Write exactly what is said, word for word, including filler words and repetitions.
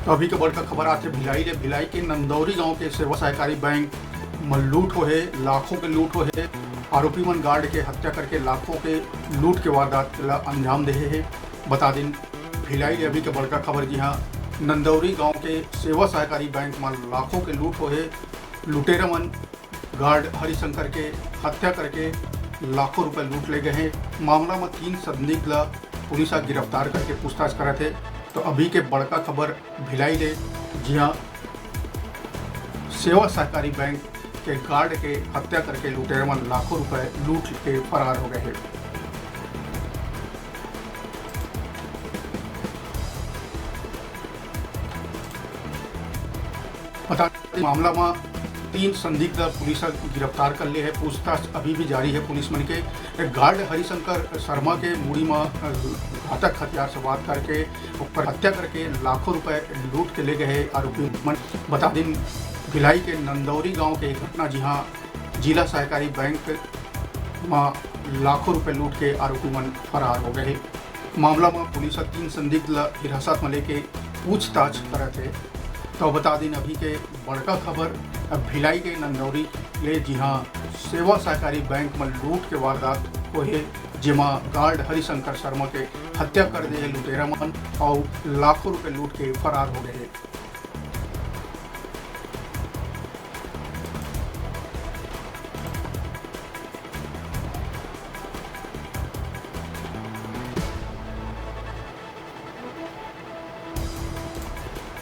तो अभी के बड़का खबर आथे भिलाई ले। भिलाई के नंदौरी गांव के सेवा सहकारी बैंक म लूट होहे, लाखों के लूट होहे। आरोपी मन गार्ड के हत्या करके लाखों के लूट के वारदात ला अंजाम देहे हे। बता दिन भिलाई ले अभी के बड़का खबर, जी हाँ, नंदौरी गांव के सेवा सहकारी बैंक म लाखों के लूट होहे। लुटेरा मन गार्ड हरिशंकर के हत्या करके लाखों रुपए लूट ले गए हे। मामला म तीन संदिग्ध ला पुलिस ह गिरफ्तार करके पूछताछ करत हे। तो अभी के बड़का खबर भिलाई ले, जिहां सेवा सहकारी बैंक के गार्ड के हत्या करके लुटेरा मन लाखों रुपए लूट के फरार हो गए हे। बता दें, मामला म तीन संदिग्ध पुलिस ह गिरफ्तार कर ले हे। पूछताछ अभी भी जारी हे पुलिस मन के। गार्ड हरिशंकर शर्मा के मुड़ी म घातक हथियार से वार करके ओकर हत्या करके लाखों रुपए लूट के ले गए हे आरोपी मन। बता दिन भिलाई के नंदौरी गांव के घटना, जिहां जिला सहकारी बैंक म लाखों रुपए लूट के आरोपी मन फरार हो गए हे। मामला म पुलिस ह तीन संदिग्ध ल हिरासत म लेके पूछताछ करत हे। तो बता दिन अभी के बड़का खबर अब भिलाई के नंदौरी ले, जिहां सेवा सहकारी बैंक म लूट के वारदात होए हे, जेमा गार्ड हरिशंकर शर्मा के हत्या कर दे हे लुटेरा मन अउ लाखों रुपए लूट के फरार हो गए हे।